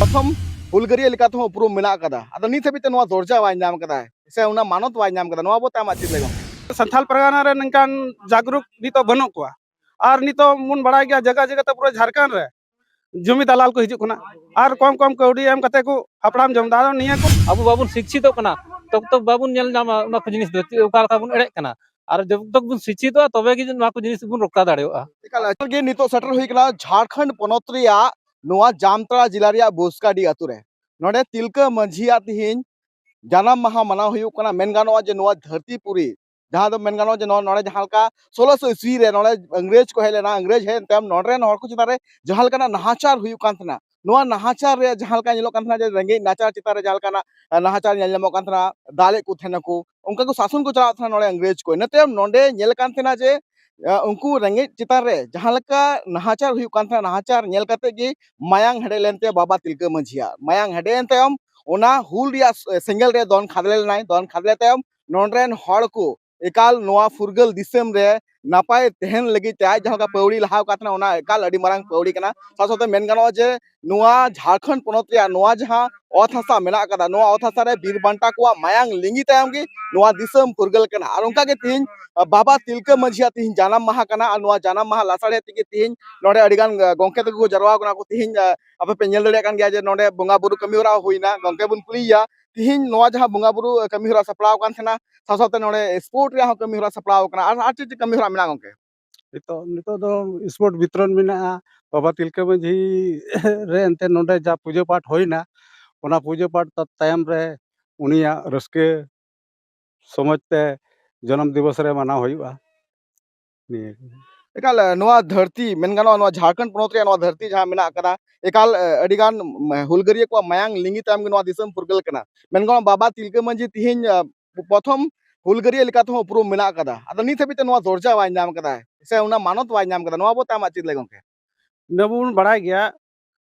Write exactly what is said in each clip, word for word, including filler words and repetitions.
ᱯᱨᱚᱛᱷᱚᱢ ᱦᱩᱞᱜᱟᱹᱨᱤᱭᱟᱹ ᱞᱮᱠᱟ ᱛᱮᱦᱚᱸ ᱩᱯᱨᱩᱢ ᱢᱮᱱᱟᱜ ᱟᱠᱟᱫᱟ᱾ ᱟᱫᱚ ᱱᱤᱛ ᱦᱟᱹᱵᱤᱡ ᱛᱮ ᱱᱚᱣᱟ ᱫᱚᱨᱡᱟ ᱵᱟᱭ ᱧᱟᱢ ᱟᱠᱟᱫᱟ ᱥᱮ ᱚᱱᱟ ᱢᱟᱱᱚᱛ ᱵᱟᱭ ᱧᱟᱢ ᱟᱠᱟᱫᱟ, ᱱᱚᱣᱟ ᱵᱟᱵᱚᱛ ᱛᱮ ᱟᱢᱟᱜ ᱪᱮᱫ ᱞᱟᱹᱭ ᱜᱚᱢᱠᱮ? ᱥᱟᱱᱛᱷᱟᱞ ᱯᱟᱨᱜᱟᱱᱟ ᱨᱮ ᱱᱤᱝᱠᱟᱱ ᱡᱟᱜᱽᱨᱩᱠ ᱱᱤᱛᱚᱜ ᱵᱟᱹᱱᱩᱜ ᱠᱚᱣᱟ᱾ ᱟᱨ ᱱᱤᱛᱚᱜ ᱵᱚᱱ ᱵᱟᱲᱟᱭ ᱜᱮᱭᱟ, ᱡᱟᱭᱜᱟ ᱡᱟᱭᱜᱟ ᱛᱮ ᱯᱩᱨᱟᱹ ᱡᱷᱟᱲᱠᱷᱚᱸᱰ ᱨᱮ ᱡᱩᱢᱤ ᱫᱟᱞᱟᱞ ᱠᱚ ᱦᱤᱡᱩᱜ ᱠᱟᱱᱟ ᱟᱨ ᱠᱚᱢ ᱠᱚᱢ ᱠᱟᱹᱣᱰᱤ ᱮᱢ ᱠᱟᱛᱮ ᱠᱚ ᱦᱟᱯᱲᱟᱢ ᱡᱚᱢ ᱮᱫᱟ᱾ ᱟᱫᱚ ᱱᱤᱭᱟᱹ ᱠᱚ ᱟᱵᱚ ᱵᱟᱵᱚᱱ ᱥᱤᱠᱪᱷᱤᱛᱚᱜ ᱠᱟᱱᱟ, ᱛᱚᱵ ᱛᱚᱵ ᱵᱟᱵᱚᱱ ᱧᱮᱞ ᱧᱟᱢᱟ ᱚᱱᱟ ᱠᱚ ᱡᱤᱱᱤᱥ ᱫᱚ, ᱪᱮᱫ ᱚᱠᱟ ᱞᱮᱠᱟ ᱵᱚᱱ ᱮᱲᱮᱜ ᱠᱟᱱᱟ᱾ ᱟᱨ ᱡᱚᱵ ᱛᱚᱠ ᱵᱚᱱ ᱥᱤᱠᱪᱷᱤᱛᱚᱜᱼᱟ, ᱛᱚᱵᱮ ᱜᱮ ᱱᱚᱣᱟ ᱠᱚ ᱡᱤᱱᱤᱥ ᱵᱚᱱ ᱨᱚᱠᱠᱷᱟ ᱫᱟᱲᱮᱭᱟᱜᱼᱟ᱾ ᱮᱠᱟᱞ, ᱟᱪᱪᱷᱟ ᱜᱮ ᱱᱤᱛᱚᱜ ᱥᱮᱴᱮᱨ ᱦᱩᱭ ᱠᱟᱱᱟ ᱡᱷᱟᱲᱠᱷᱚᱸᱰ ᱯᱚᱱᱚᱛ ᱨᱮᱭᱟᱜ ᱱᱚᱣᱟ ᱡᱟᱢᱛᱟᱲᱟ ᱡᱮᱞᱟ ᱨᱮᱭᱟᱜ ᱵᱩᱥᱠᱟᱰᱤ ᱟᱛᱳ ᱨᱮ᱾ ᱱᱚᱰᱮ ᱛᱤᱞᱠᱟᱹ ᱢᱟᱹᱡᱷᱤᱭᱟᱜ ᱛᱤᱦᱤᱧ ᱡᱟᱱᱟᱢ ᱢᱟᱦᱟ ᱢᱟᱱᱟᱣ ᱦᱩᱭᱩᱜ ᱠᱟᱱᱟ᱾ ᱢᱮᱱ ᱜᱟᱱᱚᱜᱼᱟ ᱡᱮ ᱱᱚᱣᱟ ᱫᱷᱟᱹᱨᱛᱤ ᱯᱩᱨᱤ, ᱡᱟᱦᱟᱸ ᱫᱚ ᱢᱮᱱ ᱜᱟᱱᱚᱜᱼᱟ ᱡᱮ ᱱᱚᱣᱟ, ᱱᱚᱰᱮ ᱡᱟᱦᱟᱸ ᱞᱮᱠᱟ ᱥᱳᱞᱳᱥᱚ ᱤᱥᱣᱤ ᱨᱮ ᱱᱚᱰᱮ ᱤᱝᱨᱮᱡᱽ ᱠᱚ ᱦᱮᱡ ᱞᱮᱱᱟ, ᱤᱝᱨᱮᱡᱽ ᱦᱮᱡ ᱮᱱ ᱛᱟᱭᱚᱢ ᱱᱚᱰᱮ ᱨᱮᱱ ᱦᱚᱲ ᱠᱚ ᱪᱮᱛᱟᱱ ᱨᱮ ᱡᱟᱦᱟᱸ ᱞᱮᱠᱟᱱᱟᱜ ᱱᱟᱦᱟᱪᱟᱨ ᱦᱩᱭᱩᱜ ᱠᱟᱱ ᱛᱟᱦᱮᱱᱟ, ᱱᱚᱣᱟ ᱱᱟᱦᱟᱪᱟᱨ ᱨᱮ ᱡᱟᱦᱟᱸ ᱞᱮᱠᱟ ᱧᱮᱞᱚᱜ ᱠᱟᱱ ᱛᱟᱦᱮᱱᱟ ᱡᱮ ᱨᱮᱸᱜᱮᱡ ᱱᱟᱪᱟᱨ ᱪᱮᱛᱟᱱ ᱨᱮ ᱡᱟᱦᱟᱸ ᱞᱮᱠᱟᱱᱟᱜ, ᱟᱸ, ᱱᱟᱦᱟᱪᱟᱨ ᱧᱮᱞ ᱧᱟᱢᱚᱜ ᱠᱟᱱ ᱛᱟᱦᱮᱱᱟ, ᱫᱟᱞᱮᱫ ᱠᱚ ᱛᱟᱦᱮᱱᱟᱠᱚ, ᱚᱱᱠᱟ ᱠᱚ ᱥᱟᱥᱚᱱ ᱠᱚ ᱪᱟᱞᱟᱣᱮᱫ ᱛᱟᱦᱮᱱᱟ ᱱᱚᱰᱮ ᱤᱝᱨᱮᱡᱽ ᱠᱚ᱾ ᱤᱱᱟᱹ ᱛᱟᱭᱚᱢ ᱱᱚᱰᱮ ᱧᱮᱞ ᱠᱟᱱ ᱛᱟᱦᱮᱱᱟ ᱡᱮ, ᱟᱸ, ᱩᱱᱠᱩ ᱨᱮᱸᱜᱮᱡ ᱪᱮᱛᱟᱱ ᱨᱮ ᱡᱟᱦᱟᱸ ᱞᱮᱠᱟ ᱱᱟᱦᱟᱪᱟᱨ ᱦᱩᱭᱩᱜ ᱠᱟᱱ ᱛᱟᱦᱮᱱᱟ, ᱱᱟᱦᱟᱪᱟᱨ ᱧᱮᱞ ᱠᱟᱛᱮ ᱜᱮ ᱢᱟᱭᱟᱝ ᱦᱮᱰᱮᱡ ᱞᱮᱱᱛᱮ ᱵᱟᱵᱟ ᱛᱤᱞᱠᱟᱹ ᱢᱟᱹᱡᱷᱤᱭᱟᱜ ᱢᱟᱭᱟᱝ ᱦᱮᱰᱮᱡ ᱮᱱ ᱛᱟᱭᱚᱢ ᱚᱱᱟ ᱦᱩᱞ ᱨᱮᱭᱟᱜ ᱥᱮᱸᱜᱮᱞ ᱨᱮ ᱫᱚᱱ ᱠᱷᱟᱫᱽᱞᱮ ᱞᱮᱱᱟᱭ᱾ ᱫᱚᱱ ᱠᱷᱟᱫᱽᱞᱮ ᱛᱟᱭᱚᱢ ᱱᱚᱰᱮ ᱨᱮᱱ ᱦᱚᱲ ᱠᱚ ᱮᱠᱟᱞ ᱱᱚᱣᱟ ᱯᱷᱩᱨᱜᱟᱹᱞ ᱫᱤᱥᱚᱢ ᱨᱮ ᱱᱟᱯᱟᱭ ᱛᱟᱦᱮᱱ ᱞᱟᱹᱜᱤᱫ ᱛᱮ ᱟᱡ ᱡᱟᱦᱟᱸ ᱞᱮᱠᱟ ᱯᱟᱹᱣᱲᱤ ᱞᱟᱦᱟᱣ ᱟᱠᱟᱫ ᱛᱟᱦᱮᱱᱟ, ᱚᱱᱟ ᱮᱠᱟᱞ ᱟᱹᱰᱤ ᱢᱟᱨᱟᱝ ᱯᱟᱹᱣᱲᱤ ᱠᱟᱱᱟ᱾ ᱥᱟᱶ ᱥᱟᱶᱛᱮ ᱢᱮᱱ ᱜᱟᱱᱚᱜᱼᱟ ᱡᱮ ᱱᱚᱣᱟ ᱡᱷᱟᱲᱠᱷᱚᱸᱰ ᱯᱚᱱᱚᱛ ᱨᱮᱭᱟᱜ ᱱᱚᱣᱟ ᱡᱟᱦᱟᱸ ᱚᱛ ᱦᱟᱥᱟ ᱢᱮᱱᱟᱜ ᱟᱠᱟᱫᱟ, ᱱᱚᱣᱟ ᱚᱛ ᱦᱟᱥᱟ ᱨᱮ ᱵᱤᱨ ᱵᱟᱱᱴᱟ ᱠᱚᱣᱟᱜ ᱢᱟᱭᱟᱝ ᱞᱤᱸᱜᱤ ᱛᱟᱭᱚᱢ ᱜᱮ ᱱᱚᱣᱟ ᱫᱤᱥᱚᱢ ᱯᱷᱩᱨᱜᱟᱹᱞ ᱠᱟᱱᱟ᱾ ᱟᱨ ᱚᱱᱠᱟ ᱜᱮ ᱛᱤᱦᱤᱧ, ᱟ, ᱵᱟᱵᱟ ᱛᱤᱞᱠᱟᱹ ᱢᱟᱹᱡᱷᱤᱭᱟᱜ ᱛᱤᱦᱤᱧ ᱡᱟᱱᱟᱢ ᱢᱟᱦᱟ ᱠᱟᱱᱟ᱾ ᱟᱨ ᱱᱚᱣᱟ ᱡᱟᱱᱟᱢ ᱢᱟᱦᱟ ᱞᱟᱥᱟᱲᱦᱮᱫ ᱛᱮᱜᱮ ᱛᱤᱦᱤᱧ ᱱᱚᱰᱮ ᱟᱹᱰᱤ ᱜᱟᱱ, ᱟ, ᱜᱚᱢᱠᱮ ᱛᱟᱠᱚ ᱠᱚ ᱡᱟᱨᱣᱟ ᱟᱠᱟᱱᱟ ᱠᱚ᱾ ᱛᱤᱦᱤᱧ, ᱟ, ᱟᱯᱮ ᱯᱮ ᱧᱮᱞ ᱫᱟᱲᱮᱭᱟᱜ ᱠᱟᱱ ᱜᱮᱭᱟ ᱡᱮ ᱱᱚᱰᱮ ᱵᱚᱸᱜᱟ ᱵᱩᱨᱩ ᱠᱟᱹᱢᱤ ᱦᱚᱨᱟ ᱦᱩᱭᱱᱟ᱾ ᱜᱚᱢᱠᱮ ᱵᱚᱱ ᱠᱩᱞᱤᱭᱮᱭᱟ, ᱛᱤᱦᱤᱧ ᱱᱚᱣᱟ ᱡᱟᱦᱟᱸ ᱵᱚᱸᱜᱟ ᱵᱩᱨᱩ, ᱟ, ᱠᱟᱹᱢᱤ ᱦᱚᱨᱟ ᱥᱟᱯᱲᱟᱣ ᱟᱠᱟᱱ ᱛᱟᱦᱮᱱᱟ, ᱥᱟᱶ ᱥᱟᱶᱛᱮ ᱱᱚᱰᱮ ᱥᱯᱳᱨᱴ ᱨᱮᱭᱟᱜ ᱦᱚᱸ ᱠᱟᱹᱢᱤ ᱦᱚᱨᱟ ᱥᱟᱯᱲᱟᱣ ᱟᱠᱟᱱᱟ, ᱟᱨ, ᱟᱨ ᱪᱮᱫ ᱪᱮᱫ ᱠᱟᱹᱢᱤ ᱦᱚᱨᱟ ᱢᱮᱱᱟᱜᱼᱟ ᱜᱚᱢᱠᱮ? ᱱᱤᱛᱚᱜ, ᱱᱤᱛᱚᱜ ᱫᱚ ᱥᱯᱳᱨᱴ ᱵᱤᱛᱨᱚᱱ ᱢᱮᱱᱟᱜᱼᱟ᱾ ᱵᱟᱵᱟ ᱛᱤᱞᱠᱟᱹ ᱢᱟᱹᱡᱷᱤ ᱨᱮ ᱮᱱᱛᱮ ᱱᱚᱰᱮ ᱡᱟ ᱯᱩᱡᱟᱹ ᱯᱟᱴ ᱦᱩᱭᱱᱟ, ᱚᱱᱟ ᱯᱩᱡᱟᱹ ᱯᱟᱴ ᱛᱟ-, ᱛᱟᱭᱚᱢ ᱨᱮ ᱩᱱᱤᱭᱟᱜ ᱨᱟᱹᱥᱠᱟᱹ ᱥᱚᱢᱚᱡᱽ ᱛᱮ ᱡᱚᱱᱚᱢ ᱫᱤᱵᱚᱥ ᱨᱮ ᱢᱟᱱᱟᱣ ᱦᱩᱭᱩᱜᱼᱟ᱾ ᱱᱤᱭᱟᱹ ᱜᱮ᱾ ᱮᱠᱟᱞ, ᱮ, ᱱᱚᱣᱟ ᱫᱷᱟᱹᱨᱛᱤ, ᱢᱮᱱ ᱜᱟᱱᱚᱜᱼᱟ, ᱱᱚᱣᱟ ᱡᱷᱟᱲᱠᱷᱚᱸᱰ ᱯᱚᱱᱚᱛ ᱨᱮᱭᱟᱜ ᱱᱚᱣᱟ ᱫᱷᱟᱹᱨᱛᱤ ᱡᱟᱦᱟᱸ ᱢᱮᱱᱟᱜ ᱟᱠᱟᱫᱟ, ᱮᱠᱟᱞ, ᱮ, ᱟᱹᱰᱤᱜᱟᱱ, ᱢ-, ᱦᱩᱞᱜᱟᱹᱨᱤᱭᱟᱹ ᱠᱚᱣᱟᱜ ᱢᱟᱭᱟᱝ ᱞᱤᱸᱜᱤ ᱛᱟᱭᱚᱢ ᱜᱮ ᱱᱚᱣᱟ ᱫᱤᱥᱚᱢ ᱯᱷᱩᱨᱜᱟᱹᱞ ᱠᱟᱱᱟ᱾ ᱢᱮᱱ ᱜᱟᱱᱚᱜᱼᱟ, ᱵᱟᱵᱟ ᱛᱤᱞᱠᱟᱹ ᱢᱟᱹᱡᱷᱤ ᱛᱤᱦᱤᱧ, ᱮ, ᱯᱨᱚᱛᱷᱚᱢ ᱦᱩᱞᱜᱟᱹᱨᱤᱭᱟᱹ ᱞᱮᱠᱟ ᱛᱮᱦᱚᱸ ᱩᱯᱨᱩᱢ ᱢᱮᱱᱟᱜ ᱟᱠᱟᱫᱟ᱾ ᱟᱫᱚ ᱱᱤᱛ ᱦᱟᱹᱵᱤᱡ ᱛᱮ ᱱᱚᱣᱟ ᱫᱚᱨᱡᱟ ᱵᱟᱭ ᱧᱟᱢ ᱟᱠᱟᱫᱟ ᱥᱮ ᱚᱱᱟ ᱢᱟᱱᱚᱛ ᱵᱟᱭ ᱧᱟᱢ ᱟᱠᱟᱫᱟ, ᱱᱚᱣᱟ ᱵᱟᱵᱚᱛ ᱛᱮ ᱟᱢᱟᱜ ᱪᱮᱫ ᱞᱟᱹᱭ ᱜᱚᱢᱠᱮ? ᱟᱵᱚ ᱵᱚᱱ ᱵᱟᱲᱟᱭ ᱜᱮᱭᱟ,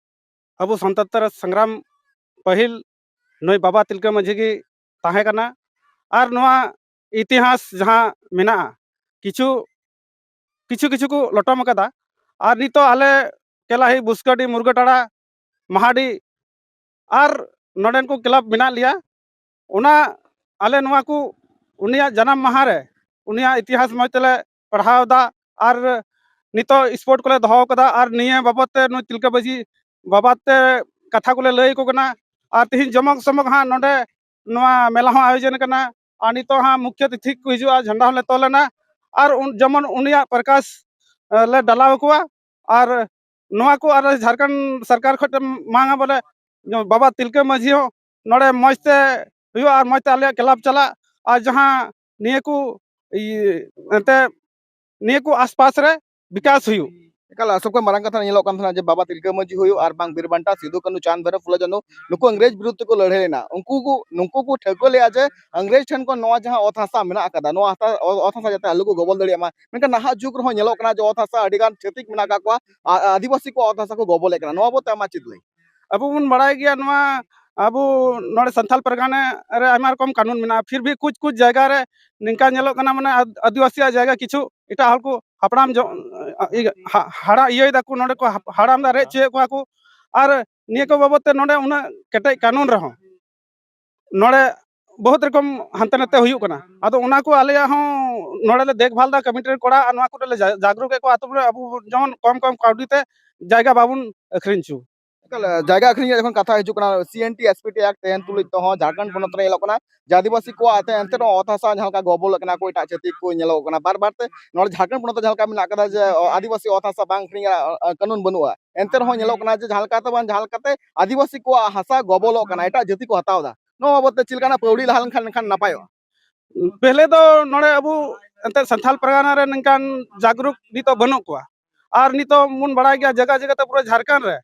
ᱟᱵᱚ ᱥᱟᱱᱛᱟᱲ ᱥᱚᱝᱜᱨᱟᱢ ᱯᱟᱹᱦᱤᱞ ᱱᱩᱭ ᱵᱟᱵᱟ ᱛᱤᱞᱠᱟᱹ ᱢᱟᱹᱡᱷᱤ ᱜᱮ ᱛᱟᱦᱮᱸ ᱠᱟᱱᱟ᱾ ᱟᱨ ᱱᱚᱣᱟ ᱤᱛᱤᱦᱟᱥ ᱡᱟᱦᱟᱸ ᱢᱮᱱᱟᱜᱼᱟ, ᱠᱤᱪᱷᱩ, ᱠᱤᱪᱷᱩ ᱠᱤᱪᱷᱩ ᱠᱚ ᱞᱚᱴᱚᱢ ᱟᱠᱟᱫᱟ᱾ ᱟᱨ ᱱᱤᱛᱚᱜ ᱟᱞᱮ ᱠᱮᱞᱟᱦᱤ, ᱵᱩᱥᱠᱟᱹᱰᱤ, ᱢᱩᱨᱜᱟᱹᱴᱟᱲᱟ, ᱢᱟᱦᱟᱰᱤ, ᱟᱨ ᱱᱚᱰᱮᱱ ᱠᱚ ᱠᱞᱟᱵᱽ ᱢᱮᱱᱟᱜ ᱞᱮᱭᱟ᱾ ᱚᱱᱟ ᱟᱞᱮ ᱱᱚᱣᱟ ᱠᱚ ᱩᱱᱤᱭᱟᱜ ᱡᱟᱱᱟᱢ ᱢᱟᱦᱟ ᱨᱮ ᱩᱱᱤᱭᱟᱜ ᱤᱛᱤᱦᱟᱥ ᱢᱚᱡᱽ ᱛᱮᱞᱮ ᱯᱟᱲᱦᱟᱣ ᱮᱫᱟ᱾ ᱟᱨ ᱱᱤᱛᱚᱜ ᱥᱯᱳᱨᱴ ᱠᱚᱞᱮ ᱫᱚᱦᱚ ᱠᱟᱫᱟ ᱟᱨ ᱱᱤᱭᱟᱹ ᱵᱟᱵᱚᱫ ᱛᱮ ᱱᱩᱭ ᱛᱤᱞᱠᱟᱹ ᱢᱟᱹᱡᱷᱤ ᱵᱟᱵᱚᱫ ᱛᱮ ᱠᱟᱛᱷᱟ ᱠᱚᱞᱮ ᱞᱟᱹᱭ ᱟᱠᱚ ᱠᱟᱱᱟ᱾ ᱟᱨ ᱛᱤᱦᱤᱧ ᱡᱚᱢᱚᱠ ᱥᱚᱢᱚᱠ ᱦᱟᱸᱜ ᱱᱚᱰᱮ ᱱᱚᱣᱟ ᱢᱮᱞᱟ ᱦᱚᱸ ᱟᱭᱳᱡᱚᱱ ᱠᱟᱱᱟ᱾ ᱟᱨ ᱱᱤᱛᱚᱜ ᱦᱟᱸᱜ ᱢᱩᱠᱷᱭᱟᱹ ᱚᱛᱤᱛᱷᱤ ᱠᱚ ᱦᱤᱡᱩᱜᱼᱟ, ᱡᱷᱟᱱᱰᱟ ᱦᱚᱸᱞᱮ ᱛᱚᱞ ᱟᱱᱟ᱾ ᱟᱨ ᱩᱱ ᱡᱮᱢᱚᱱ ᱩᱱᱤᱭᱟᱜ ᱯᱨᱚᱠᱟᱥ ᱞᱮ ᱰᱟᱞᱟᱣ ᱟᱠᱚᱣᱟ᱾ ᱟᱨ ᱱᱚᱣᱟ ᱠᱚ ᱟᱨ ᱡᱷᱟᱲᱠᱷᱚᱸᱰ ᱥᱚᱨᱠᱟᱨ ᱠᱷᱚᱱ ᱢᱟᱝᱟ ᱵᱚᱞᱮ ᱵᱟᱵᱟ ᱛᱤᱞᱠᱟᱹ ᱢᱟᱹᱡᱷᱤ ᱦᱚᱸ ᱱᱚᱰᱮ ᱢᱚᱡᱽ ᱛᱮ ᱦᱩᱭᱩᱜᱼᱟ ᱟᱨ ᱢᱚᱡᱽ ᱛᱮ ᱟᱞᱮᱭᱟᱜ ᱠᱞᱟᱵᱽ ᱪᱟᱞᱟᱜ᱾ ᱟᱨ ᱡᱟᱦᱟᱸ ᱱᱤᱭᱟᱹ ᱠᱚ ᱤᱭᱟᱹ ᱮᱱᱛᱮ ᱱᱤᱭᱟᱹ ᱠᱚ ᱟᱥᱯᱟᱥ ᱨᱮ ᱵᱤᱠᱟᱥ ᱦᱩᱭᱩᱜ᱾ ᱮᱠᱟᱞ ᱟᱥᱚᱠ ᱢᱟᱨᱟᱝ ᱠᱟᱛᱷᱟ ᱧᱮᱞᱚᱜ ᱠᱟᱱ ᱛᱟᱦᱮᱱᱟ ᱡᱮ ᱵᱟᱵᱟ ᱛᱤᱞᱠᱟᱹ ᱢᱟᱹᱡᱷᱤ ᱦᱩᱭᱩᱜ ᱟᱨ ᱵᱟᱝ ᱵᱤᱨ ᱵᱟᱱᱴᱟ ᱥᱤᱫᱩ ᱠᱟᱹᱱᱩ ᱪᱟᱸᱫᱽ ᱵᱷᱟᱭᱨᱚ ᱯᱷᱩᱞᱳ ᱡᱷᱟᱱᱳ ᱱᱩᱠᱩ ᱤᱝᱨᱮᱡᱽ ᱵᱤᱨᱩᱫᱽ ᱛᱮᱠᱚ ᱞᱟᱹᱲᱦᱟᱹᱭ ᱞᱮᱱᱟ᱾ ᱩᱱᱠᱩ ᱠᱚ ᱱᱩᱠᱩ ᱠᱚ ᱴᱷᱟᱹᱣᱠᱟᱹ ᱞᱮᱫᱼᱟ ᱡᱮ ᱤᱝᱨᱮᱡᱽ ᱴᱷᱮᱱ ᱠᱷᱚᱱ ᱱᱚᱣᱟ ᱡᱟᱦᱟᱸ ᱚᱛ ᱦᱟᱥᱟ ᱢᱮᱱᱟᱜ ᱟᱠᱟᱫᱟ, ᱱᱚᱣᱟ ᱦᱟᱥᱟ ᱚᱛ ᱦᱟᱥᱟ ᱡᱟᱛᱮ ᱟᱞᱚ ᱠᱚ ᱜᱚᱵᱚᱞ ᱫᱟᱲᱮᱭᱟᱜ ᱢᱟ᱾ ᱢᱮᱱᱠᱷᱟᱱ ᱱᱟᱦᱟᱜ ᱡᱩᱜᱽ ᱨᱮᱦᱚᱸ ᱧᱮᱞᱚᱜ ᱠᱟᱱᱟ ᱡᱮ ᱚᱛ ᱦᱟᱥᱟ ᱟᱹᱰᱤ ᱜᱟᱱ ᱪᱷᱟᱹᱛᱤᱠ ᱢᱮᱱᱟᱜ ᱟᱠᱟᱫ ᱠᱚᱣᱟ, ᱟ- ᱟᱹᱫᱤᱵᱟᱹᱥᱤ ᱠᱚᱣᱟᱜ ᱚᱛ ᱦᱟᱥᱟ ᱠᱚ ᱜᱚᱵᱚᱞᱮᱫ ᱠᱟᱱᱟ᱾ ᱱᱚᱣᱟ ᱵᱟᱵᱚᱛ ᱛᱮ ᱟᱢᱟᱜ ᱪᱮᱫ ᱞᱟᱹᱭ? ᱟᱵᱚ ᱵᱚᱱ ᱵᱟᱲᱟᱭ ᱜᱮᱭᱟ ᱱᱚᱣᱟ ᱟᱵᱚ ᱱᱚᱰᱮ ᱥᱟᱱᱛᱟᱞ ᱯᱟᱨᱜᱟᱱᱟ ᱨᱮ ᱟᱭᱢᱟ ᱨᱚᱠᱚᱢ ᱠᱟᱹᱱᱩᱱ ᱢᱮᱱᱟᱜᱼᱟ, ᱯᱷᱤᱨ ᱵᱷᱤ ᱠᱩᱪ ᱠᱩᱪ ᱡᱟᱭᱜᱟ ᱨᱮ ᱱᱤᱝᱠᱟ ᱧᱮᱞᱚᱜ ᱠᱟᱱᱟ, ᱢᱟᱱᱮ ᱟᱫ- ᱟᱹᱫᱤᱵᱟᱹᱥᱤᱭᱟᱜ ᱡᱟᱭᱜᱟ ᱠᱤᱪᱷᱩ ᱮᱴᱟᱜ ᱦᱚᱲ ᱠᱚ ᱦᱟᱯᱲᱟᱢ ᱡᱚ- ᱤᱭᱟᱹ ᱦᱟ- ᱦᱟᱲᱟ ᱤᱭᱟᱹᱭ ᱫᱟᱠᱚ, ᱱᱚᱰᱮ ᱠᱚ ᱦᱟᱯ- ᱦᱟᱲᱟᱢ ᱫᱟ ᱨᱮᱡ ᱦᱚᱪᱚᱭᱮᱫ ᱠᱚᱣᱟ ᱠᱚ᱾ ᱟᱨ ᱱᱤᱭᱟᱹ ᱠᱚ ᱵᱟᱵᱚᱫ ᱛᱮ ᱱᱚᱰᱮ ᱩᱱᱟᱹᱜ ᱠᱮᱴᱮᱡ ᱠᱟᱹᱱᱩᱱ ᱨᱮᱦᱚᱸ ᱱᱚᱰᱮ ᱵᱚᱦᱩᱛ ᱨᱚᱠᱚᱢ ᱦᱟᱱᱛᱮ ᱱᱟᱛᱮ ᱦᱩᱭᱩᱜ ᱠᱟᱱᱟ᱾ ᱟᱫᱚ ᱚᱱᱟ ᱠᱚ ᱟᱞᱮᱭᱟᱜ ᱦᱚᱸ ᱱᱚᱰᱮ ᱞᱮ ᱫᱮᱠᱷᱵᱷᱟᱞ ᱫᱟ, ᱠᱚᱢᱤᱴᱤ ᱨᱮᱱ ᱠᱚᱲᱟ, ᱟᱨ ᱱᱚᱣᱟ ᱠᱚᱨᱮ ᱞᱮ ᱡᱟ- ᱡᱟᱜᱽᱨᱩᱠ ᱮᱫ ᱠᱚᱣᱟ, ᱟᱛᱳ ᱨᱮ ᱟᱵᱚ ᱡᱮᱢᱚᱱ ᱠᱚᱢ ᱠᱚᱢ ᱠᱟᱹᱣᱰᱤ ᱛᱮ ᱡᱟᱭᱜᱟ ᱵᱟᱵᱚᱱ ᱟᱹᱠᱷᱨᱤᱧ ᱦᱚᱪᱚ᱾ ᱮᱠᱟᱞ, ᱡᱟᱭᱜᱟ ᱟᱹᱠᱷᱨᱤᱧ ᱨᱮᱭᱟᱜ ᱡᱚᱠᱷᱚᱱ ᱠᱟᱛᱷᱟ ᱦᱤᱡᱩᱜ ᱠᱟᱱᱟ, C N T S P T act ᱛᱟᱦᱮᱱ ᱛᱩᱞᱩᱡ ᱛᱮᱦᱚᱸ ᱡᱷᱟᱲᱠᱷᱚᱸᱰ ᱯᱚᱱᱚᱛ ᱨᱮ ᱧᱮᱞᱚᱜ ᱠᱟᱱᱟ ᱡᱮ ᱟᱹᱫᱤᱵᱟᱹᱥᱤ ᱠᱚᱣᱟᱜ ᱮᱱᱛᱮ, ᱮᱱᱛᱮ ᱨᱮᱦᱚᱸ ᱚᱛ ᱦᱟᱥᱟ ᱡᱟᱦᱟᱸ ᱞᱮᱠᱟ ᱜᱚᱵᱚᱞᱚᱜ ᱠᱟᱱᱟ ᱠᱚ, ᱮᱴᱟᱜ ᱪᱷᱟᱹᱛᱤᱠ ᱠᱚ ᱧᱮᱞᱚᱜ ᱠᱟᱱᱟ ᱵᱟᱨ ᱵᱟᱨ ᱛᱮ᱾ ᱱᱚᱰᱮ ᱡᱷᱟᱲᱠᱷᱚᱸᱰ ᱯᱚᱱᱚᱛ ᱨᱮ ᱡᱟᱦᱟᱸ ᱞᱮᱠᱟ ᱢᱮᱱᱟᱜ ᱠᱟᱫᱟ ᱡᱮ, ᱚ, ᱟᱹᱫᱤᱵᱟᱹᱥᱤ ᱚᱛ ᱦᱟᱥᱟ ᱵᱟᱝ ᱟᱹᱠᱷᱨᱤᱧ ᱨᱮᱭᱟᱜ, ᱚ, ᱚ, ᱠᱟᱹᱱᱩᱱ ᱵᱟᱹᱱᱩᱜᱼᱟ, ᱮᱱᱛᱮ ᱨᱮᱦᱚᱸ ᱧᱮᱞᱚᱜ ᱠᱟᱱᱟ ᱡᱮ ᱡᱟᱦᱟᱸ ᱞᱮᱠᱟᱛᱮ ᱵᱟᱝ ᱡᱟᱦᱟᱸ ᱞᱮᱠᱟᱛᱮ ᱟᱹᱫᱤᱵᱟᱹᱥᱤ ᱠᱚᱣᱟᱜ ᱦᱟᱥᱟ ᱜᱚᱵᱚᱞᱚᱜ ᱠᱟᱱᱟ, ᱮᱴᱟᱜ ᱡᱟᱹᱛᱤ ᱠᱚ ᱦᱟᱛᱟᱣ ᱮᱫᱟ᱾ ᱱᱚᱣᱟ ᱵᱟᱵᱚᱫ ᱛᱮ ᱪᱮᱫ ᱞᱮᱠᱟᱱᱟᱜ ᱯᱟᱹᱣᱲᱤ ᱞᱟᱦᱟ ᱞᱮᱱᱠᱷᱟᱱ ᱮᱱᱠᱷᱟᱱ ᱱᱟᱯᱟᱭᱚᱜᱼᱟ? ᱯᱮᱦᱞᱮ ᱫᱚ ᱱᱚᱰᱮ ᱟᱵᱚ ᱮᱱᱛᱮ ᱥᱟᱱᱛᱷᱟᱞ ᱯᱟᱨᱜᱟᱱᱟ ᱨᱮ ᱱᱤᱝᱠᱟᱱ ᱡᱟᱜᱽᱨᱩᱠ ᱱᱤᱛᱚᱜ ᱵᱟᱹᱱᱩᱜ ᱠᱚᱣᱟ᱾ ᱟᱨ ᱱᱤᱛᱚᱜ ᱵᱚᱱ ᱵᱟᱲᱟᱭ ᱜᱮᱭᱟ ᱡᱟᱭᱜᱟ ᱡᱟᱭᱜᱟ ᱛᱮ ᱯᱩᱨᱟᱹ ᱡᱷᱟᱲᱠᱷᱚᱸᱰ ᱨᱮ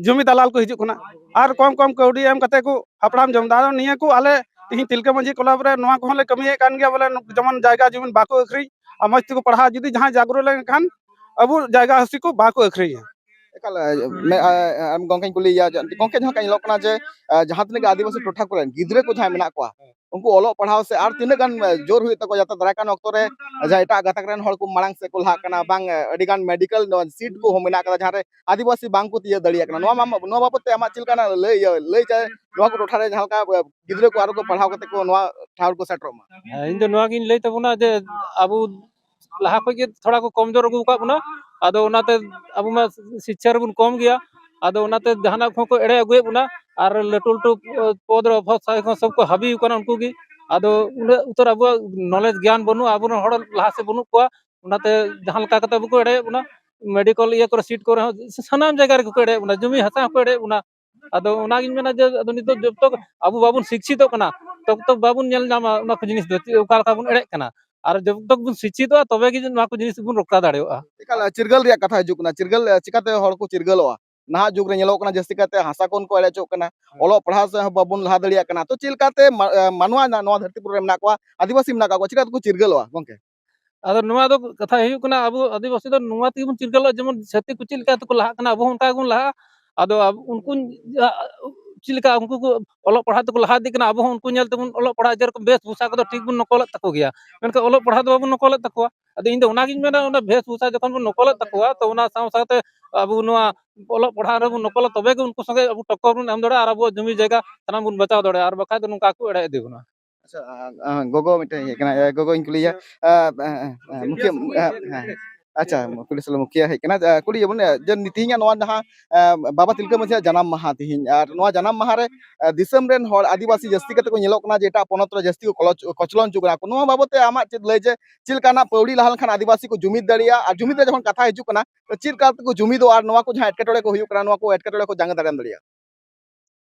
ᱡᱚᱢᱤ ᱫᱟᱞᱟᱞ ᱠᱚ ᱦᱤᱡᱩᱜ ᱠᱟᱱᱟ᱾ ᱟᱨ ᱠᱚᱢ ᱠᱚᱢ ᱠᱟᱹᱣᱰᱤ ᱮᱢ ᱠᱟᱛᱮ ᱠᱚ ᱦᱟᱯᱲᱟᱢ ᱡᱚᱢ ᱮᱫᱟ᱾ ᱟᱫᱚ ᱱᱤᱭᱟᱹ ᱠᱚ ᱟᱞᱮ ᱛᱤᱦᱤᱧ ᱛᱤᱞᱠᱟᱹ ᱢᱟᱹᱡᱷᱤ ᱠᱞᱟᱵᱽ ᱨᱮ ᱱᱚᱣᱟ ᱠᱚᱦᱚᱸ ᱞᱮ ᱠᱟᱹᱢᱤᱭᱮᱫ ᱠᱟᱱ ᱜᱮᱭᱟ, ᱵᱚᱞᱮ ᱱᱩᱠᱩ ᱡᱮᱢᱚᱱ ᱡᱟᱭᱜᱟ ᱡᱚᱢᱤᱱ ᱵᱟᱠᱚ ᱟᱹᱠᱷᱨᱤᱧ ᱟᱨ ᱢᱚᱡᱽ ᱛᱮᱠᱚ ᱯᱟᱲᱦᱟᱜ᱾ ᱡᱩᱫᱤ ᱡᱟᱦᱟᱸᱭ ᱡᱟᱜᱽᱨᱩᱠ ᱞᱮᱱᱠᱷᱟᱱ ᱟᱵᱚ ᱡᱟᱭᱜᱟ ᱦᱟᱹᱥᱤ ᱠᱚ ᱵᱟᱠᱚ ᱟᱹᱠᱷᱨᱤᱧᱟ᱾ ᱮᱠᱟᱞ, ᱮ, ᱢᱮ-, ᱮ, ᱮ, ᱜᱚᱝᱠᱮᱧ ᱠᱩᱞᱤᱭᱮᱭᱟ, ᱡᱮ, ᱜᱚᱝᱠᱮ, ᱡᱟᱦᱟᱸ ᱞᱮᱠᱟ ᱧᱮᱞᱚᱜ ᱠᱟᱱᱟ ᱡᱮ, ᱮ, ᱡᱟᱦᱟᱸ ᱛᱤᱱᱟᱹᱜ ᱜᱮ ᱟᱹᱫᱤᱵᱟᱹᱥᱤ ᱴᱚᱴᱷᱟ ᱠᱚᱨᱮᱱ ᱜᱤᱫᱽᱨᱟᱹ ᱠᱚ ᱡᱟᱦᱟᱸᱭ ᱢᱮᱱᱟᱜ ᱠᱚᱣᱟ, ᱩᱱᱠᱩ ᱚᱞᱚᱜ ᱯᱟᱲᱦᱟᱣ ᱥᱮ ᱟᱨ ᱛᱤᱱᱟᱹᱜ ᱜᱟᱱ, ᱮ, ᱡᱳᱨ ᱦᱩᱭᱩᱜ ᱛᱟᱠᱚᱣᱟ, ᱡᱟᱛᱮ ᱫᱟᱨᱟᱭ ᱠᱟᱱ ᱚᱠᱛᱚ ᱨᱮ, ᱮ, ᱡᱟᱦᱟᱸ ᱮᱴᱟᱜ ᱜᱟᱛᱟᱠ ᱨᱮᱱ ᱦᱚᱲ ᱠᱚ ᱢᱟᱲᱟᱝ ᱥᱮᱫ ᱠᱚ ᱞᱟᱦᱟᱜ ᱠᱟᱱᱟ, ᱵᱟᱝ, ᱮ, ᱟᱹᱰᱤ ᱜᱟᱱ ᱢᱮᱰᱤᱠᱮᱞ ᱱᱚᱣᱟ ᱥᱤᱴ ᱠᱚᱦᱚᱸ ᱢᱮᱱᱟᱜ ᱠᱟᱫᱟ, ᱡᱟᱦᱟᱸ ᱨᱮ ᱟᱹᱫᱤᱵᱟᱹᱥᱤ ᱵᱟᱝ ᱠᱚ ᱛᱤᱭᱟᱹᱜ ᱫᱟᱲᱮᱭᱟᱜ ᱠᱟᱱᱟ᱾ ᱱᱚᱣᱟ ᱢᱟ, ᱱᱚᱣᱟ ᱵᱟᱵᱚᱫ ᱛᱮ ᱟᱢᱟᱜ ᱪᱮᱫ ᱞᱮᱠᱟᱱᱟᱜ ᱞᱟᱹᱭ, ᱤᱭᱟᱹ, ᱞᱟᱹᱭ ᱪᱟᱭ, ᱱᱚᱣᱟ ᱠᱚ ᱴᱚᱴᱷᱟ ᱨᱮ ᱡᱟᱦᱟᱸ ᱞᱮᱠᱟ, ᱮ, ᱜᱤᱫᱽᱨᱟᱹ ᱠᱚ ᱟᱨᱚ ᱠᱚ ᱯᱟᱲᱦᱟᱣ ᱠᱟᱛᱮ ᱠᱚ ᱱᱚᱣᱟ ᱴᱷᱟᱶ ᱨᱮᱠᱚ ᱥᱮᱴᱮᱨᱚᱜ ᱢᱟ? ᱦᱮᱸ, ᱤᱧ ᱫᱚ ᱱᱚᱣᱟ ᱜᱤᱧ ᱞᱟᱹᱭ ᱛᱟᱵᱚᱱᱟ ᱡᱮ ᱟᱵᱚ ᱞᱟᱦᱟ ᱠᱷᱚᱡ ᱜᱮ ᱛᱷᱚᱲᱟ ᱠᱚ ᱠᱚᱢᱡᱳᱨ ᱟᱹᱜᱩ ᱟᱠᱟᱫ ᱵᱚᱱᱟ᱾ ᱟᱫᱚ ᱚᱱᱟᱛᱮ ᱟᱵᱚ ᱢᱟ ᱥᱤᱪᱪᱷᱟ ᱨᱮᱵᱚᱱ ᱠᱚᱢ ᱜᱮᱭᱟ᱾ ᱟᱫᱚ ᱚᱱᱟᱛᱮ ᱡᱟᱦᱟᱱᱟᱜ ᱠᱷᱚᱱ ᱠᱚ ᱮᱲᱮ ᱟᱹᱜᱩᱭᱮᱫ ᱵᱚᱱᱟ᱾ ᱟᱨ ᱞᱟᱹᱴᱩ ᱞᱟᱹᱴᱩ ᱯᱚᱫᱽ ᱨᱮ ᱚᱯᱷᱤᱥᱟᱨ ᱠᱚ ᱥᱚᱵ ᱠᱚ ᱦᱟᱹᱵᱤ ᱟᱠᱟᱱᱟ ᱩᱱᱠᱩ ᱜᱮ᱾ ᱟᱫᱚ ᱩᱱᱟᱹᱜ ᱩᱛᱟᱹᱨ ᱟᱵᱚᱣᱟᱜ ᱱᱚᱞᱮᱡᱽ ᱜᱮᱭᱟᱱ ᱵᱟᱹᱱᱩᱜᱼᱟ ᱟᱵᱚᱨᱮᱱ ᱦᱚᱲ ᱞᱟᱦᱟ ᱥᱮᱫ ᱵᱟᱹᱱᱩᱜ ᱠᱚᱣᱟ᱾ ᱚᱱᱟᱛᱮ ᱡᱟᱦᱟᱸ ᱞᱮᱠᱟ ᱠᱟᱛᱮ ᱵᱟᱠᱚ ᱮᱲᱮᱭᱮᱫ ᱵᱚᱱᱟ, ᱢᱮᱰᱤᱠᱮᱞ ᱤᱭᱟᱹ ᱠᱚᱨᱮ ᱥᱤᱴ ᱠᱚᱨᱮ ᱦᱚᱸ ᱥᱟᱱᱟᱢ ᱡᱟᱭᱜᱟ ᱨᱮᱜᱮ ᱠᱚ ᱮᱲᱮᱭᱮᱫ ᱵᱚᱱᱟ, ᱡᱚᱢᱤ ᱦᱟᱥᱟ ᱦᱚᱸᱠᱚ ᱮᱲᱮᱭᱮᱫ ᱵᱚᱱᱟ᱾ ᱟᱫᱚ ᱚᱱᱟᱜᱤᱧ ᱢᱮᱱᱟ ᱡᱮ ᱟᱫᱚ ᱱᱤᱛᱚᱜ ᱡᱚᱵ ᱛᱚᱠ ᱟᱵᱚ ᱵᱟᱵᱚᱱ ᱥᱤᱠᱠᱷᱤᱛᱚᱜ ᱠᱟᱱᱟ, ᱛᱚᱵ ᱛᱚᱠ ᱵᱟᱵᱚᱱ ᱧᱮᱞ ᱧᱟᱢᱟ ᱚᱱᱟ ᱠᱚ ᱡᱤᱱᱤᱥ ᱫᱚ ᱪᱮᱫ, ᱚᱠᱟ ᱞᱮᱠᱟ ᱵᱚᱱ ᱮᱲᱮᱜ ᱠᱟᱱᱟ᱾ ᱟᱨ ᱡᱚᱵ ᱛᱚᱠ ᱵᱚᱱ ᱥᱤᱠᱠᱷᱤᱛᱚᱜᱼᱟ, ᱛᱚᱵᱮ ᱜᱮ ᱱᱚᱣᱟ ᱠᱚ ᱡᱤᱱᱤᱥ ᱵᱚᱱ ᱨᱚᱠᱠᱷᱟ ᱫᱟᱲᱮᱭᱟᱜᱼᱟ᱾ ᱮᱠᱟᱞ, ᱪᱤᱨᱜᱟᱹᱞ ᱨᱮᱭᱟᱜ ᱠᱟᱛᱷᱟ ᱦᱤᱡᱩᱜ ᱠᱟᱱᱟ, ᱪᱤᱨᱜᱟᱹᱞ, ᱮ, ᱪᱤᱠᱟᱛᱮ ᱦᱚᱲ ᱠᱚ ᱪᱤᱨᱜᱟᱹᱞᱚᱜᱼᱟ? ᱱᱟᱦᱟᱜ ᱡᱩᱜᱽ ᱨᱮ ᱧᱮᱞᱚᱜ ᱠᱟᱱᱟ ᱡᱟᱹᱥᱛᱤ ᱠᱟᱭᱛᱮ ᱦᱟᱥᱟ ᱠᱷᱚᱱ ᱠᱚ ᱮᱲᱮ ᱦᱚᱪᱚᱜ ᱠᱟᱱᱟ, ᱦᱮᱸ᱾ ᱚᱞᱚᱜ ᱯᱟᱲᱦᱟᱣ ᱥᱮᱫ ᱦᱚᱸ ᱵᱟᱵᱚᱱ ᱞᱟᱦᱟ ᱫᱟᱲᱮᱭᱟᱜ ᱠᱟᱱᱟ᱾ ᱛᱚ ᱪᱮᱫ ᱞᱮᱠᱟᱛᱮ ᱢᱟ-, ᱮ, ᱢᱟᱱᱣᱟ ᱱᱟ-, ᱱᱚᱣᱟ ᱫᱷᱟᱹᱨᱛᱤ ᱯᱩᱨᱤ ᱨᱮ ᱢᱮᱱᱟᱜ ᱠᱚᱣᱟ, ᱟᱹᱫᱤᱵᱟᱹᱥᱤ ᱢᱮᱱᱟᱜ ᱠᱟᱜ ᱠᱚᱣᱟ, ᱪᱤᱠᱟ ᱛᱮᱠᱚ ᱪᱤᱨᱜᱟᱹᱞᱚᱜᱼᱟ ᱜᱚᱝᱠᱮ? ᱟᱫᱚ ᱱᱚᱣᱟ ᱫᱚ ᱠᱟᱛᱷᱟ ᱦᱩᱭᱩᱜ ᱠᱟᱱᱟ, ᱟᱵᱚ ᱟᱹᱫᱤᱵᱟᱹᱥᱤ ᱫᱚ ᱱᱚᱣᱟ ᱛᱮᱜᱮ ᱵᱚᱱ ᱪᱤᱨᱜᱟᱹᱞᱚᱜᱼᱟ, ᱡᱮᱢᱚᱱ ᱪᱷᱟᱹᱛᱤᱠ ᱠᱚ ᱪᱮᱫ ᱞᱮᱠᱟ ᱛᱮᱠᱚ ᱞᱟᱦᱟᱜ ᱠᱟᱱᱟ, ᱟᱵᱚ ᱦᱚᱸ ᱚᱱᱠᱟ ᱜᱮᱵᱚᱱ ᱞᱟᱦᱟᱜᱼᱟ᱾ ᱟᱫᱚ ᱟᱵ-, ᱩᱱᱠᱩ, ᱟ, ᱪᱮᱫ ᱞᱮᱠᱟ ᱩᱱᱠᱩ ᱠᱚ ᱚᱞᱚᱜ ᱯᱟᱲᱦᱟᱜ ᱛᱮᱠᱚ ᱞᱟᱦᱟ ᱤᱫᱤᱜ ᱠᱟᱱᱟ, ᱟᱵᱚ ᱦᱚᱸ ᱩᱱᱠᱩ ᱧᱮᱞ ᱛᱮᱵᱚᱱ ᱚᱞᱚᱜ ᱯᱟᱲᱦᱟᱜ, ᱡᱮᱨᱚᱠᱚᱢ ᱵᱮᱥ ᱵᱷᱩᱥᱟ ᱠᱚᱫᱚ ᱴᱷᱤᱠ ᱵᱚᱱ ᱱᱚᱠᱚᱞᱮᱫ ᱛᱟᱠᱚ ᱜᱮᱭᱟ, ᱢᱮᱱᱠᱷᱟᱱ ᱚᱞᱚᱜ ᱯᱟᱲᱦᱟᱜ ᱫᱚ ᱵᱟᱵᱚᱱ ᱱᱚᱠᱚᱞᱮᱫ ᱛᱟᱠᱚᱣᱟ᱾ ᱟᱫᱚ ᱤᱧ ᱫᱚ ᱚᱱᱟᱜᱤᱧ ᱢᱮᱱᱟ, ᱚᱱᱟ ᱵᱮᱥ ᱵᱷᱩᱥᱟ ᱡᱚᱠᱷᱚᱱ ᱵᱚᱱ ᱱᱚᱠᱚᱞᱮᱫ ᱛᱟᱠᱚᱣᱟ, ᱛᱚ ᱚᱱᱟ ᱥᱟᱶ ᱥᱟᱶᱛᱮ ᱟᱵᱚ ᱱᱚᱣᱟ ᱚᱞᱚᱜ ᱯᱟᱲᱦᱟᱜ ᱨᱮᱵᱚᱱ ᱱᱚᱠᱚᱞᱟ, ᱛᱚᱵᱮ ᱜᱮ ᱩᱱᱠᱩ ᱥᱚᱸᱜᱮ ᱟᱵᱚ ᱴᱚᱠᱚᱨ ᱵᱚᱱ ᱮᱢ ᱫᱟᱲᱮᱭᱟᱜᱼᱟ ᱟᱨ ᱟᱵᱚᱣᱟᱜ ᱡᱚᱢᱤ ᱡᱟᱭᱜᱟ ᱥᱟᱱᱟᱢ ᱵᱚᱱ ᱵᱟᱧᱪᱟᱣ ᱫᱟᱲᱮᱭᱟᱜᱼᱟ, ᱟᱨ ᱵᱟᱠᱷᱟᱡ ᱫᱚ ᱱᱚᱝᱠᱟ ᱠᱚ ᱮᱲᱮ ᱤᱫᱤ ᱵᱚᱱᱟ᱾ ᱟᱪᱪᱷᱟ, ᱟ, ᱟ, ᱜᱚᱜᱚ ᱢᱤᱫᱴᱮᱱ ᱦᱮᱡ ᱠᱟᱱᱟ, ᱟ, ᱜᱚᱜᱚᱧ ᱠᱩᱞᱤᱭᱟ᱾ ᱟ, ᱟ, ᱟ, ᱢᱩᱠᱷᱤᱭᱟᱹ, ᱟ, ᱦᱮᱸ᱾ ᱟᱪᱪᱷᱟ, ᱠᱩᱞᱤ ᱥᱟᱞᱟᱜ ᱢᱩᱠᱷᱤᱭᱟᱹ ᱦᱮᱡ ᱠᱟᱱᱟ᱾ ᱟ, ᱠᱩᱞᱤᱭᱮᱫ ᱵᱚᱱ, ᱟ, ᱡᱮ ᱛᱮᱦᱮᱧᱟᱜ ᱱᱚᱣᱟ ᱡᱟᱦᱟᱸ, ᱟ, ᱵᱟᱵᱟ ᱛᱤᱞᱠᱟᱹ ᱢᱟᱹᱡᱷᱤᱭᱟᱜ ᱡᱟᱱᱟᱢ ᱢᱟᱦᱟ ᱛᱮᱦᱮᱧ, ᱟᱨ ᱱᱚᱣᱟ ᱡᱟᱱᱟᱢ ᱢᱟᱦᱟ ᱨᱮ, ᱟ, ᱫᱤᱥᱚᱢ ᱨᱮᱱ ᱦᱚᱲ ᱟᱹᱫᱤᱵᱟᱹᱥᱤ ᱡᱟᱹᱥᱛᱤ ᱠᱟᱛᱮ ᱠᱚ ᱧᱮᱞᱚᱜ ᱠᱟᱱᱟ ᱡᱮ ᱮᱴᱟᱜ ᱯᱚᱱᱚᱛ ᱨᱮ ᱡᱟᱹᱥᱛᱤ ᱠᱚ ᱠᱚᱞᱚᱪ-, ᱠᱚᱪᱞᱚᱱ ᱦᱚᱪᱚᱜ ᱠᱟᱱᱟ ᱠᱚ᱾ ᱱᱚᱣᱟ ᱵᱟᱵᱚᱛ ᱛᱮ ᱟᱢᱟᱜ ᱪᱮᱫ ᱞᱟᱹᱭ ᱡᱮ ᱪᱮᱫ ᱞᱮᱠᱟᱱᱟᱜ ᱯᱟᱹᱣᱲᱤ ᱞᱟᱦᱟ ᱞᱮᱱᱠᱷᱟᱱ ᱟᱹᱫᱤᱵᱟᱹᱥᱤ ᱠᱚ ᱡᱩᱢᱤᱫ ᱫᱟᱲᱮᱭᱟᱜᱼᱟ, ᱟᱨ ᱡᱩᱢᱤᱫ ᱨᱮ ᱡᱚᱠᱷᱚᱱ ᱠᱟᱛᱷᱟ ᱦᱤᱡᱩᱜ ᱠᱟᱱᱟ, ᱛᱚ ᱪᱮᱫ ᱞᱮᱠᱟ ᱛᱮᱠᱚ ᱡᱩᱢᱤᱫᱚᱜᱼᱟ, ᱟᱨ ᱱᱚᱣᱟ ᱠᱚ ᱡᱟᱦᱟᱸ ᱮᱴᱠᱮᱴᱚᱬᱮ ᱠᱚ ᱦᱩᱭᱩᱜ ᱠᱟᱱᱟ, ᱱᱚᱣᱟ ᱠᱚ ᱮᱴᱠᱮᱴᱚᱬᱮ ᱠᱚ ᱡᱟᱸᱜᱮ ᱫᱟᱨᱟᱢ ᱫᱟᱲᱮᱭᱟᱜᱼᱟ?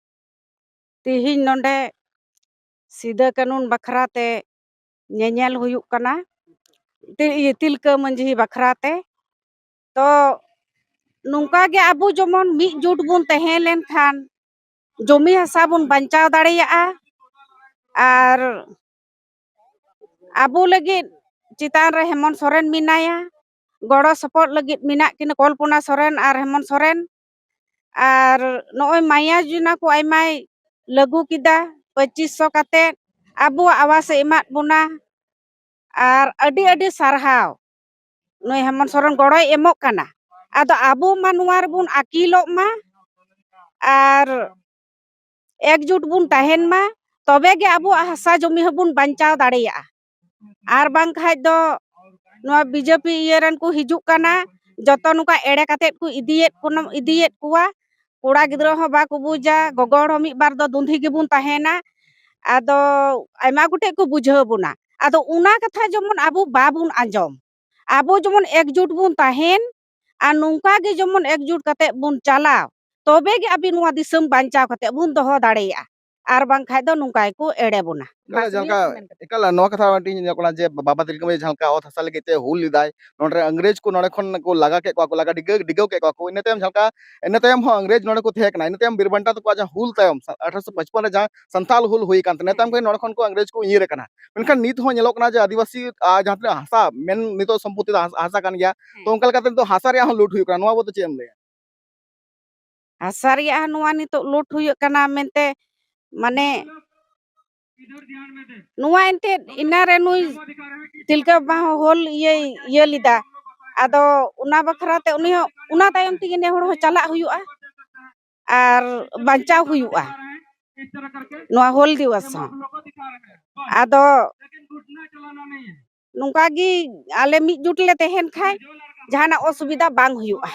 ᱛᱤᱦᱤᱧ ᱱᱚᱰᱮ ᱥᱤᱫᱟᱹ ᱠᱟᱹᱱᱩᱱ ᱵᱟᱠᱷᱨᱟ ᱛᱮ ᱧᱮᱧᱮᱞ ᱦᱩᱭᱩᱜ ᱠᱟᱱᱟ, ᱛᱤ-, ᱤᱭᱟᱹ, ᱛᱤᱞᱠᱟᱹ ᱢᱟᱹᱡᱷᱤ ᱵᱟᱠᱷᱨᱟ ᱛᱮ᱾ ᱛᱚ ᱱᱚᱝᱠᱟ ᱜᱮ ᱟᱵᱚ ᱡᱮᱢᱚᱱ ᱢᱤᱫ ᱡᱩᱴ ᱵᱚᱱ ᱛᱟᱦᱮᱸ ᱞᱮᱱᱠᱷᱟᱱ ᱡᱚᱢᱤ ᱦᱟᱥᱟ ᱵᱚᱱ ᱵᱟᱧᱪᱟᱣ ᱫᱟᱲᱮᱭᱟᱜᱼᱟ᱾ ᱟᱨ ᱟᱵᱚ ᱞᱟᱹᱜᱤᱫ ᱪᱮᱛᱟᱱ ᱨᱮ ᱦᱮᱢᱚᱱᱛ ᱥᱚᱨᱮᱱ ᱢᱮᱱᱟᱭᱟ, ᱜᱚᱲᱚ ᱥᱚᱯᱚᱦᱚᱫ ᱞᱟᱹᱜᱤᱫ ᱢᱮᱱᱟᱜ ᱠᱤᱱᱟ, ᱠᱚᱞᱯᱚᱱᱟ ᱥᱚᱨᱮᱱ ᱟᱨ ᱦᱮᱢᱚᱱᱛ ᱥᱚᱨᱮᱱ᱾ ᱟᱨ ᱱᱚᱜᱼᱚᱭ ᱢᱟᱭᱟ ᱡᱳᱡᱚᱱᱟ ᱠᱚ ᱟᱭᱢᱟᱭ ᱞᱟᱹᱜᱩ ᱠᱮᱫᱟ, ᱯᱚᱸᱪᱤᱥ ᱥᱚ ᱠᱟᱛᱮ ᱟᱵᱚᱣᱟᱜ ᱟᱵᱟᱥ ᱮ ᱮᱢᱟᱫ ᱵᱚᱱᱟ᱾ ᱟᱨ ᱟᱹᱰᱤ ᱟᱹᱰᱤ ᱥᱟᱨᱦᱟᱣ, ᱱᱩᱭ ᱦᱮᱢᱚᱱᱛ ᱥᱚᱨᱮᱱ ᱜᱚᱲᱚᱭ ᱮᱢᱚᱜ ᱠᱟᱱᱟ᱾ ᱟᱫᱚ ᱟᱵᱚ ᱢᱟ ᱱᱚᱣᱟ ᱨᱮᱵᱚᱱ ᱟᱹᱠᱤᱞᱚᱜ ᱢᱟ ᱟᱨ ᱮᱠᱡᱩᱴ ᱵᱚᱱ ᱛᱟᱦᱮᱱ ᱢᱟ, ᱛᱚᱵᱮ ᱜᱮ ᱟᱵᱚᱣᱟᱜ ᱦᱟᱥᱟ ᱡᱚᱢᱤ ᱦᱚᱸᱵᱚᱱ ᱵᱟᱧᱪᱟᱣ ᱫᱟᱲᱮᱭᱟᱜᱼᱟ᱾ ᱟᱨ ᱵᱟᱝᱠᱷᱟᱡ ᱫᱚ ᱱᱚᱣᱟ ᱵᱤᱡᱮᱯᱤ ᱤᱭᱟᱹ ᱨᱮᱱ ᱠᱚ ᱦᱤᱡᱩᱜ ᱠᱟᱱᱟ, ᱡᱚᱛᱚ ᱱᱚᱝᱠᱟ ᱮᱲᱮ ᱠᱟᱛᱮᱫ ᱠᱚ ᱤᱫᱤᱭᱮᱫ ᱠᱚ, ᱤᱫᱤᱭᱮᱫ ᱠᱚᱣᱟ᱾ ᱠᱚᱲᱟ ᱜᱤᱫᱽᱨᱟᱹ ᱦᱚᱸ ᱵᱟᱠᱚ ᱵᱩᱡᱟ, ᱜᱚᱜᱚ ᱦᱚᱲ ᱦᱚᱸ ᱢᱤᱫ ᱵᱟᱨ ᱫᱚ ᱫᱩᱸᱫᱷᱤ ᱜᱮᱵᱚᱱ ᱛᱟᱦᱮᱱᱟ᱾ ᱟᱫᱚ ᱟᱭᱢᱟ ᱜᱚᱴᱮᱡ ᱠᱚ ᱵᱩᱡᱷᱟᱹᱣ ᱵᱚᱱᱟ, ᱟᱫᱚ ᱚᱱᱟ ᱠᱟᱛᱷᱟ ᱡᱮᱢᱚᱱ ᱟᱵᱚ ᱵᱟᱵᱚᱱ ᱟᱸᱡᱚᱢ, ᱟᱵᱚ ᱡᱮᱢᱚᱱ ᱮᱠᱡᱩᱴ ᱵᱚᱱ ᱛᱟᱦᱮᱱ ᱟᱨ ᱱᱚᱝᱠᱟ ᱜᱮ ᱡᱮᱢᱚᱱ ᱮᱠᱡᱩᱴ ᱠᱟᱛᱮᱫ ᱵᱚᱱ ᱪᱟᱞᱟᱣ, ᱛᱚᱵᱮ ᱜᱮ ᱟᱵᱚ ᱱᱚᱣᱟ ᱫᱤᱥᱚᱢ ᱵᱟᱧᱪᱟᱣ ᱠᱟᱛᱮᱫ ᱵᱚᱱ ᱫᱚᱦᱚ ᱫᱟᱲᱮᱭᱟᱜᱼᱟ᱾ ᱟᱨ ᱵᱟᱝᱠᱷᱟᱡ ᱫᱚ ᱱᱚᱝᱠᱟ ᱜᱮᱠᱚ ᱮᱲᱮ ᱵᱚᱱᱟ᱾ ᱮᱠᱟᱞ, ᱵᱟᱥ, ᱡᱟᱦᱟᱸ ᱱᱤᱭᱟᱹ ᱞᱮᱠᱟ ᱜᱮ ᱢᱮᱱ ᱠᱟᱛᱮ᱾ ᱮᱠᱟᱞ, ᱱᱚᱣᱟ ᱠᱟᱛᱷᱟ ᱢᱤᱫᱴᱤᱡ ᱧᱮᱞᱚᱜ ᱠᱟᱱᱟ ᱡᱮ ᱵᱟᱵᱟ ᱛᱤᱞᱠᱟᱹ ᱢᱟᱹᱡᱷᱤ ᱡᱟᱦᱟᱸ ᱞᱮᱠᱟ ᱚᱛ ᱦᱟᱥᱟ ᱞᱟᱹᱜᱤᱫ ᱛᱮ ᱦᱩᱞ ᱞᱮᱫᱟᱭ, ᱱᱚᱰᱮ ᱤᱝᱨᱮᱡᱽ ᱠᱚ ᱱᱚᱰᱮ ᱠᱷᱚᱱ ᱠᱚ ᱞᱟᱜᱟ ᱠᱮᱫ ᱠᱚᱣᱟ, ᱠᱚ ᱞᱟᱜᱟ ᱰᱤᱜᱟᱹ-, ᱰᱤᱜᱟᱹᱣ ᱠᱮᱫ ᱠᱚᱣᱟ ᱠᱚ᱾ ᱤᱱᱟᱹ ᱛᱟᱭᱚᱢ ᱡᱟᱦᱟᱸ ᱞᱮᱠᱟ, ᱤᱱᱟᱹ ᱛᱟᱭᱚᱢ ᱦᱚᱸ ᱤᱝᱨᱮᱡᱽ ᱱᱚᱰᱮ ᱠᱚ ᱛᱟᱦᱮᱸ ᱠᱟᱱᱟ᱾ ᱤᱱᱟᱹ ᱛᱟᱭᱚᱢ ᱵᱤᱨ ᱵᱟᱱᱴᱟ ᱛᱟᱠᱚᱣᱟᱜ ᱡᱟᱦᱟᱸ ᱦᱩᱞ ᱛᱟᱭᱚᱢ, ᱥᱟ-, ᱟᱴᱷᱨᱚᱥᱚ ᱯᱟᱸᱪᱯᱚᱱ ᱨᱮ ᱡᱟᱦᱟᱸ ᱥᱟᱱᱛᱟᱞ ᱦᱩᱞ ᱦᱩᱭ ᱟᱠᱟᱱ ᱛᱟᱦᱮᱸ, ᱤᱱᱟᱹ ᱛᱟᱭᱚᱢ ᱠᱷᱚᱱ ᱱᱚᱰᱮ ᱠᱷᱚᱱ ᱠᱚ ᱤᱝᱨᱮᱡᱽ ᱠᱚ ᱧᱤᱨ ᱟᱠᱟᱱᱟ᱾ ᱢᱮᱱᱠᱷᱟᱱ ᱱᱤᱛ ᱦᱚᱸ ᱧᱮᱞᱚᱜ ᱠᱟᱱᱟ ᱡᱮ ᱟᱹᱫᱤᱵᱟᱹᱥᱤ, ᱟ, ᱡᱟᱦᱟᱸ ᱛᱤᱱᱟᱹᱜ ᱦᱟᱥᱟ, ᱢᱮᱱ ᱱᱤᱛᱚᱜ ᱥᱚᱢᱯᱚᱛᱛᱤ ᱫᱚ ᱦᱟᱥ-, ᱦᱟᱥᱟ ᱠᱟᱱ ᱜᱮᱭᱟ᱾ ᱛᱚ ᱚᱱᱠᱟ ᱞᱮᱠᱟᱛᱮ ᱱᱤᱛᱚᱜ ᱦᱟᱥᱟ ᱨᱮᱭᱟᱜ ᱦᱚᱸ ᱞᱩᱴ ᱦᱩᱭᱩᱜ ᱠᱟᱱᱟ, ᱱᱚᱣᱟ ᱵᱟᱵᱚᱫ ᱛᱮ ᱪᱮᱫ ᱮᱢ ᱞᱟᱹᱭᱟ? ᱦᱟᱥᱟ ᱨᱮᱭᱟᱜ ᱦᱚᱸ ᱱᱚᱣᱟ ᱱᱤᱛᱚᱜ ᱞᱩᱴ ᱦᱩᱭᱩᱜ ᱠᱟᱱᱟ ᱢᱮᱱᱛᱮ, ᱢᱟᱱᱮ, ᱱᱚᱣᱟ ᱮᱱᱛᱮᱫ ᱤᱱᱟᱨᱮ ᱱᱩᱭ ᱛᱤᱞᱠᱟᱹ ᱵᱟᱵᱟ ᱦᱚᱸ ᱦᱩᱞ ᱤᱭᱟᱹᱭ ᱤᱭᱟᱹ ᱞᱮᱫᱟ, ᱟᱫᱚ ᱚᱱᱟ ᱵᱟᱠᱷᱨᱟ ᱛᱮ ᱩᱱᱤ ᱦᱚᱸ, ᱚᱱᱟ ᱛᱟᱭᱚᱢ ᱛᱮᱜᱮ ᱱᱮ ᱦᱚᱲ ᱦᱚᱸ ᱪᱟᱞᱟᱜ ᱦᱩᱭᱩᱜᱼᱟ ᱟᱨ ᱵᱟᱧᱪᱟᱣ ᱦᱩᱭᱩᱜᱼᱟ ᱱᱚᱣᱟ ᱦᱩᱞ ᱫᱤᱵᱚᱥ ᱦᱚᱸ᱾ ᱟᱫᱚ ᱱᱚᱝᱠᱟ ᱜᱮ ᱟᱞᱮ ᱢᱤᱫ ᱡᱩᱴ ᱞᱮ ᱛᱟᱦᱮᱱ ᱠᱷᱟᱡ ᱡᱟᱦᱟᱱᱟᱜ ᱚᱥᱩᱵᱤᱫᱷᱟ ᱵᱟᱝ ᱦᱩᱭᱩᱜᱼᱟ᱾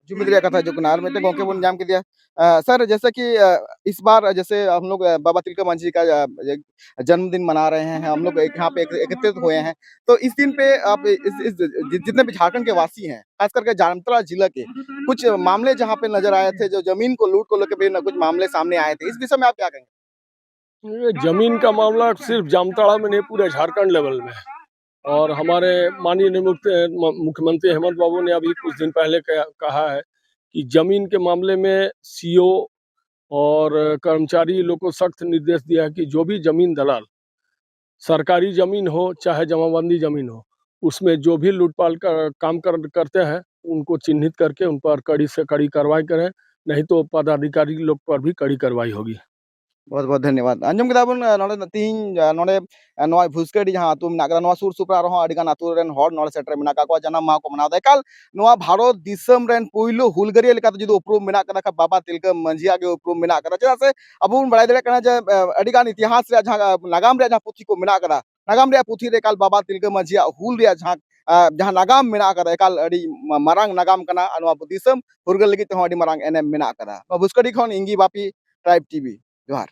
ᱡᱩᱢᱤᱫ ᱨᱮᱭᱟᱜ ᱠᱟᱛᱷᱟ ᱦᱤᱡᱩᱜ ᱠᱟᱱᱟ᱾ ᱟᱨ ᱢᱤᱫᱴᱮᱱ ᱜᱚᱝᱠᱮ ᱵᱚᱱ ᱧᱟᱢ ᱠᱮᱫᱮᱭᱟ᱾ अ, सर, जैसे कि, अ, इस बार जैसे हम लोग, अ, बाबा तिलका मांझी का, अ, ये जन्मदिन मना रहे हैं, हम लोग एक, यहाँ पे एक-, एकत्रित हुए हैं, तो इस दिन पे आप इस, इस जि-, जितने भी झारखंड के वासी हैं, खास करके जामताड़ा जिला के कुछ मामले जहाँ पे नजर आए थे, जो जमीन को लूट को लेकर भी न-, कुछ मामले सामने आए थे, इस विषय में आप क्या कहेंगे? ये जमीन का मामला सिर्फ जामताड़ा में नहीं, पूरे झारखंड लेवल में है। और हमारे माननीय मुख्य-, म-, मुख्यमंत्री हेमंत बाबू ने अभी कुछ दिन पहले कह-, कहा है कि जमीन के मामले में सीओ और कर्मचारी लोग को सख्त निर्देश दिया है कि जो भी जमीन दलाल, सरकारी जमीन हो चाहे जमाबंदी जमीन हो, उसमें जो भी लूटपाट का काम कर, करते हैं, उनको चिन्हित करके उन पर कड़ी से कड़ी कार्रवाई करें, नहीं तो पदाधिकारी लोग पर भी कड़ी कार्रवाई होगी। बहुत बहुत धन्यवाद। ᱟᱸᱡᱚᱢ ᱠᱮᱫᱟ ᱵᱚᱱ, ᱱᱚᱰᱮ ᱛᱤᱦᱤᱧ ᱱᱚᱰᱮ ᱱᱚᱣᱟ ᱵᱷᱩᱥᱠᱟᱹᱰᱤ ᱡᱟᱦᱟᱸ ᱟᱹᱛᱩ ᱢᱮᱱᱟᱜ ᱠᱟᱫᱟ, ᱱᱚᱣᱟ ᱥᱩᱨ ᱥᱩᱯᱩᱨ ᱟᱨᱦᱚᱸ ᱟᱹᱰᱤ ᱜᱟᱱ ᱟᱹᱛᱩ ᱨᱮᱱ ᱦᱚᱲ ᱱᱚᱰᱮ ᱥᱮᱴᱮᱨ ᱢᱮᱱᱟᱜ ᱟᱠᱟᱫ ᱠᱚᱣᱟ, ᱡᱟᱱᱟᱢ ᱢᱟᱦᱟ ᱠᱚ ᱢᱟᱱᱟᱣ ᱮᱫᱟ᱾ ᱮᱠᱟᱞ ᱱᱚᱣᱟ ᱵᱷᱟᱨᱚᱛ ᱫᱤᱥᱚᱢ ᱨᱮᱱ ᱯᱩᱭᱞᱩ ᱦᱩᱞᱜᱟᱹᱨᱤᱭᱟᱹ ᱞᱮᱠᱟᱛᱮ ᱡᱩᱫᱤ ᱩᱯᱨᱩᱢ ᱢᱮᱱᱟᱜ ᱠᱟᱫᱟ ᱠᱷᱟᱱ, ᱵᱟᱵᱟ ᱛᱤᱞᱠᱟᱹ ᱢᱟᱹᱡᱷᱤᱭᱟᱜ ᱜᱮ ᱩᱯᱨᱩᱢ ᱢᱮᱱᱟᱜ ᱠᱟᱫᱟ᱾ ᱪᱮᱫᱟᱜ ᱥᱮ ᱟᱵᱚ ᱵᱚᱱ ᱵᱟᱲᱟᱭ ᱫᱟᱲᱮᱭᱟᱜ ᱠᱟᱱᱟ ᱡᱮ, ᱟᱹᱰᱤ ᱜᱟᱱ ᱤᱛᱤᱦᱟᱥ ᱨᱮᱭᱟᱜ ᱡᱟᱦᱟᱸ ᱱᱟᱜᱟᱢ ᱨᱮᱭᱟᱜ ᱡᱟᱦᱟᱸ ᱯᱩᱛᱷᱤ ᱠᱚ ᱢᱮᱱᱟᱜ ᱠᱟᱫᱟ, ᱱᱟᱜᱟᱢ ᱨᱮᱭᱟᱜ ᱯᱩᱛᱷᱤ ᱨᱮ ᱮᱠᱟᱞ ᱵᱟᱵᱟ ᱛᱤᱞᱠᱟᱹ ᱢᱟᱹᱡᱷᱤᱭᱟᱜ ᱦᱩᱞ ᱨᱮᱭᱟᱜ ᱡᱟᱦᱟᱸ, ᱡᱟᱦᱟᱸ ᱱᱟᱜᱟᱢ ᱢᱮᱱᱟᱜ ᱠᱟᱫᱟ, ᱮᱠᱟᱞ ᱟᱹᱰᱤ ᱢᱟᱨᱟᱝ ᱱᱟᱜᱟᱢ ᱠᱟᱱᱟ᱾ ᱟᱨ ᱱᱚᱣᱟ ᱫᱤᱥᱚᱢ ᱯᱷᱩᱨᱜᱟᱹᱞ ᱞᱟᱹᱜᱤᱫ ᱛᱮᱦᱚᱸ ᱟᱹᱰᱤ ᱢᱟᱨᱟᱝ ᱮᱱᱮᱢ ᱢᱮᱱᱟᱜ ᱠᱟᱫᱟ᱾ ᱱᱚᱣᱟ ᱵᱷᱩᱥᱠᱟᱹᱰᱤ ᱠᱷᱚᱱ ᱤᱧ ᱜᱮ ᱵᱟᱯᱤ, ᱴᱨᱟᱭᱤᱵᱽ ᱴᱤᱵᱷᱤ᱾ ᱡᱚᱦᱟᱨ᱾